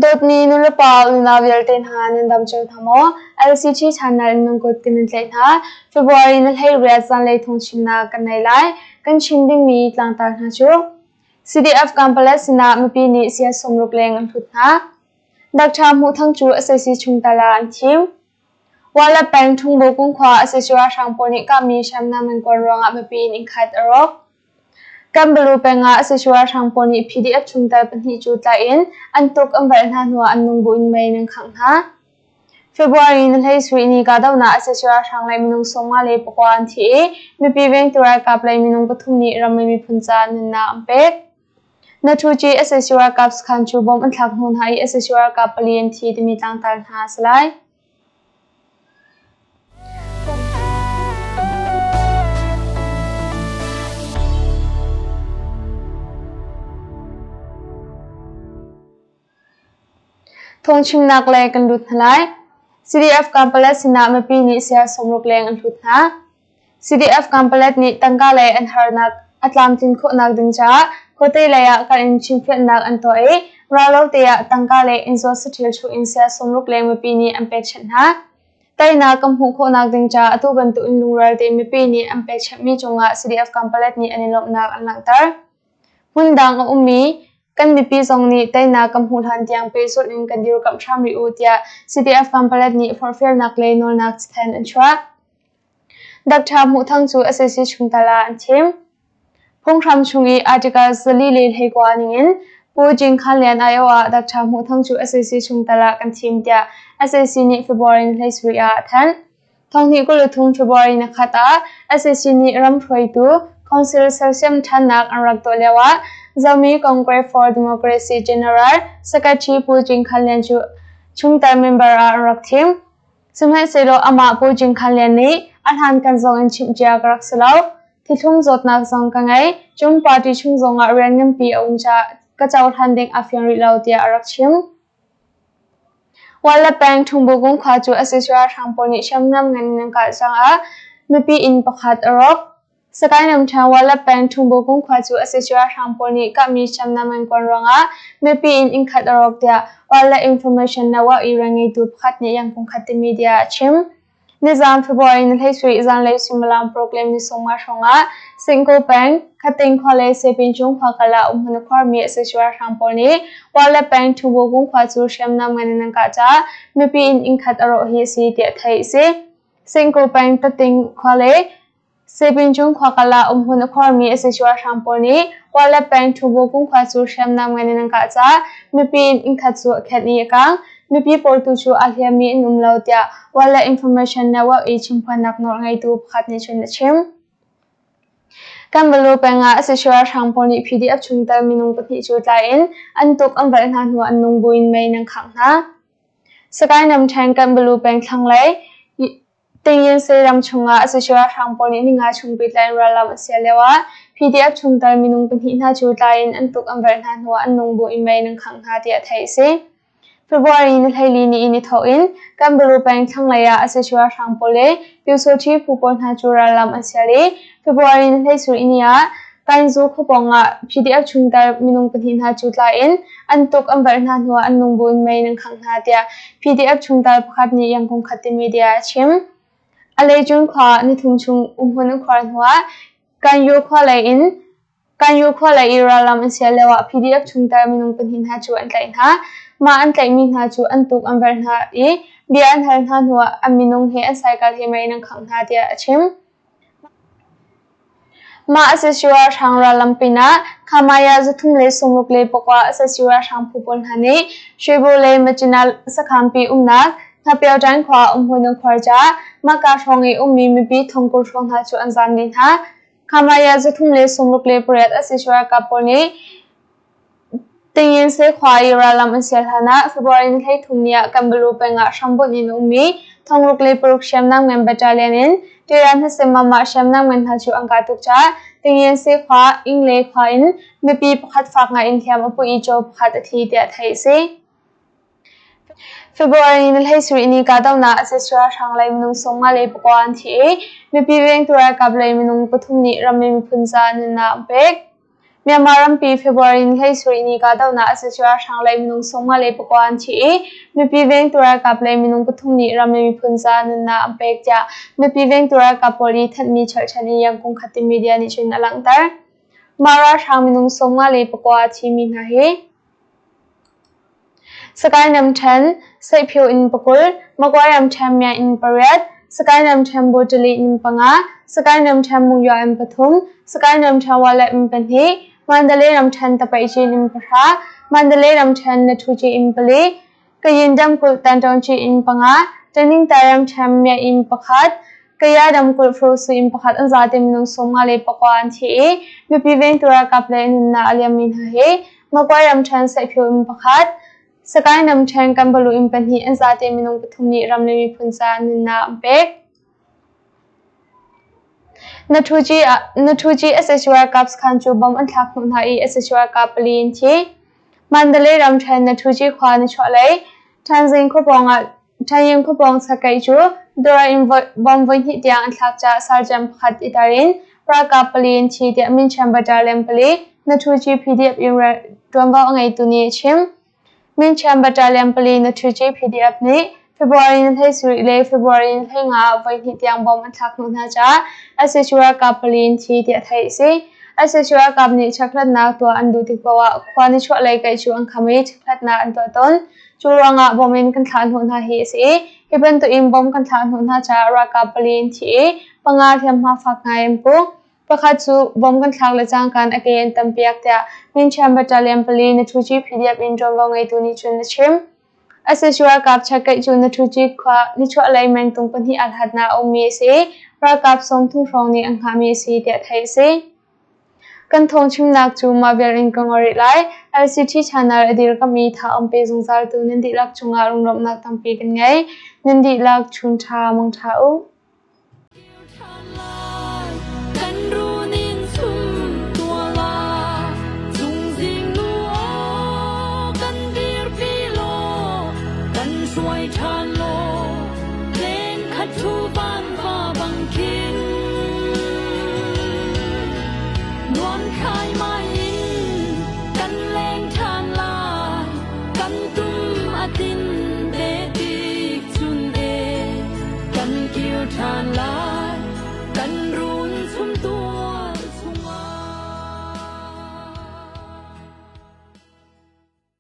Dawtmi nulepa unau vialte hna nan dam cio hna maw? LCT channel in nan kut kan in tlaih hna. February ni 18 zanlei thawngchimnak kan nei lai. Kan chim dingmi tlangtar hna cu CDF Kampala sinah mipi nih sia 60 leng an hlut hna. Dr. Hmuh Thang cu sac chungtel ah an thim. Wala peng Ṭhungbo kung khua sac ralhrang pawl nih kahmi hriamnam an kawl ruangah mipi inn innkhat a rawk. Kanbalu peng ah sac ralhrang pawl nih PDF chungtel pahnih cu tlaih in an tuk an velh hna hnuah an nung buin mei an khangh hna. February ni 17 ni kahdohnak sac ralhrang lei minung 54 an thi i mipi vengtu ralkap lei minung pathum nih ram le miphun caah nunnak an pek. Nathuci sac ralkap sakhan cu bom an thlak hnu hna i sac ralkap pali an thi timi tlangtar hna a si lai. Phungchimnak lei kan lut hna lai. CDF Kampala sinah mipi nih sia 60 leng an hlut hna. CDF Kampalet nih tangka lei an harnak a tlamtlin khawhnak ding caah khuate lei ah kal in chimfianhnak an tuah i rallo te ah tangka le innzuat saṭil chuh in sia 60 leng mipi nih an pekchanh hna. Teinak kan hmuh khawhnak ding caah atu bantuk in lungrual tein mipi nih an pekchanhmi cungah CDF Kampalet nih an i lawmhnak an langhter. Hmundang a ummi kan mipi zong nih teinak kan hmuh hlan tiang pehzulh in kan dirkamh hram rih u tiah CDF Kampalet nih forhfialnak le nawlnak cathanh an chuah. Dr. Hmuh Thang cu sac chungtel ah an thim. Phunghram chung i Article 429 ningin Pu Jing Khan Lian aiawh ah Dr. Hmuh Thang cu sac chungtel ah kan thim tiah sac nih February 17 ah a thanh. 2023 February nikhat ah sac nih ram hruaitu Council sersiam ṭhannak an rak tuah lioah Zomi Congress for Democracy General Secretary Pu Jing Khan Lian cu chungtel member ah an rak thim. Sihmanhsehlaw amah Pu Jing Khan Lian nih a hlankan zong in chimh cia ka rak si lo. Thithlum zawtnak zong ka ngei. Cun party chung zongah rian nganpi a um caah ka cohlan ding aa fiang rih lo tiah a rak chim. Wala peng Ṭhungbugung khua cu sac ralhrang pawl nih hriamnam ngan in an kah caah mipi inn pakhat a rawk. Sagaing ramṭhen Wala peng Ṭhungbukung khua cu sac ralhrang pawl nih kahmi hriamnam an kuan ruangah mipi inn innkhat a rawk tiah Wala Information Network i rianngeitu pakhat nih Yangon Khatte Media ah a chim. Nizaan February ni 17 zanlei suimilam program ni 50 hrawngah Singko peng, Khating khua le Sepinchung khua kal ah umhmun a khuarmi sac ralhrang pawl nih Wala peng Ṭhungbukung khua cu hriamnam ngan in an kah caah mipi inn innkhat a rawh hi a si tiah theih a si. Singko peng Tating khua le Sipin-cung khua kal ah umhmun a khuarmi sac ralhrang pawl nih Wala peng Ṭhubukung khua cu hriamnam ngan in an kah caah mipi inn innkhat cu a khenh i a kang. Mipi pawl tu cu aa hliammi an um lo tiah Wala Information Network i chimphuannak nawlngeitu pakhat nih cun a chim. Kanbalu peng ah sac ralhrang pawl nih PDF chungtel minung pahnih cu tlai in an tuk an velh hna hnuah an nung buin mei an khangh hna. Sagaing ramṭhen Kanbalu peng thlanglei Tingyin ram chungah sac ralhrang pawl nih ninga chung pehtlai in rallam an sial lioah PDF chungtel minung pahnih hna cu tlai in an tuk an velh hna hnuah an nung bu in mei an khangh hna tiah theih a si. February ni 14 ni in i thawk in Kanbalu peng thlanglei ah sac ralhrang pawl le Pyusawṭhi phu pawl hna cu rallam an sial i February ni 17 ni ah Kainzu khuapawng ah PDF chungtel minung pahnih hna cu tlai in an tuk an velh hna hnuah an nung buin mei an khangh hna tiah PDF chungtel pakhat nih Yangon Khatte Media a chim. A leicung khua nithum chung umhmun an khuar hnuah Kanyu khua lei in Kanyu khua lei i rallam an sial lioah PDF chungtel minung pahnih hna cu an tlaih hna. Mah an tlaihmi hna cu an tuk an velh hna i bia an hal hna hnuah an minung he an cycle he mei in an khangh hna tiah a chim. Mah sac ralhrang rallam pinah Khamaya 364 sac ralhrang phu pawl hna nih Shwebo le Myitkyina sakhanpi umnak Hnapyauṭan khua umhmun an khuar caah mahka hrawng i ummi mipi 90,000 hrawng hna cu an zaam dih hna. Khamaya 368 sac ralkap pawl nih Tingyin khua i rallam an sial hlanah February ni 13 ni ah Kanbalu peng ah hrambunh in a ummi 606 hriamnam ngan battalion in Ṭiran hnasem-mamah hriamnam ngan hna cu an kah tuk caah Tingyin khua, Ingle khua in mipi pakhat fak ngai in hliam a pu i caw pakhat a thi tiah theih a si. February ni 17 ni kahdohnak a sac ralhrang lei minung 54 an thi i mipi vengtu ralkap lei minung pathum nih rammi miphun ca nunnak an pek. Myanmar rampi February ni 17 ni kahdohnak a si cu ralhrang lei minung 54 an thi i mipi vengtu ralkap lei minung pathum nih ram le miphun ca nunnak an pek tiah mipi vengtu ralkap pawl i thanhmi cherhchan in Yangon Khatin media nih cun a langhter. Mah ralhrang minung 54 a thimi hna hi Sagaing ramṭhen, Seihphio inn 20, Magway ramṭhen Mya inn pariat, Sagaing ramṭhen Bawṭali inn panga, Sagaing ramṭhen Mungya inn pathum, Sagaing ramṭhen Walet inn pahnih, Mandalay ramṭhen Tapaihcin inn pahra, Mandalay ramṭhen Nathuci inn pali, Kayin ramkulh Tanṭaungci inn panga, Taningta ramṭhen Mya inn pakhat, Kaya ramkulh Frosu inn pakhat an zate minung 54 an thi i mipi vengtu ralkap le nunnak a liammi hna hi Magway ramṭhen Seihphio inn pakhat, Sagaing ramṭhen Kanbalu inn pahnih an zate minung pathum nih ram le miphun caah nunnak an pek. Nathuji sac ralkap sakhan cu bomb an thlak hnawh hna i sac ralkap pali an thi. Mandalay ramṭhen Nathuji khua nichuahlei Thanzing khua pawngah Ṭhanying khuapawng chakeih cu dawr in bom voihnih tiang an thlak caah sergeant pakhat i tel in ralkap pali an thi tiah Minchiam Battalion pali Nathuji PDF in ṭuanvo a ngeitu nih a chim. Minchiam Battalion pali Nathuji PDF nih February ni 17 le February ni 15 ah voihnih tiang bom an thlak hnawh hna caah sac ralkap pali an thi tiah theih a si. Sac ralkap nih chekhlatnak tuah an duh tik paoh ah khua nichuahlei kaih cu an kham i chekhlatnak an tuah tawn. Cu ruangah bom in kan thlah hnawh hna hi a si i hi bantukin bom kan thlah hnawh hna caah ralkap pali an thi i panga hliamhma fak ngai an pu. Pakhat cu bom kan thlak le cangka in a ke an tampiak tiah Minchiam Battalion pali Nathuji PDF in ṭuanvo ngeitu nih cun a chim. Sac ralkap chakkeih cu Nathuji khua nichuahlei mengtung pahnih aa hlatnak a ummi a si i ralkap 30 hrawng nih an hngahmi a si tiah theih a si. Kan thawngchimnak cu mah vial in ka ngol rih lai. LCT channel a dirkamh i tha um pe zungzaltu nan dihlak cungah lunglawmhnak tampi kan ngei. Nan dihlak chun ṭha mang ṭha u. Kan runin sum tuala zungzing nu aw kan dirpi law kan hruai ṭhan law leng khat thu van va bang khin Nuam thlaimai in kan leng ṭhan lai, kan tum a tin te tik chun e, kan kir ṭhan lai.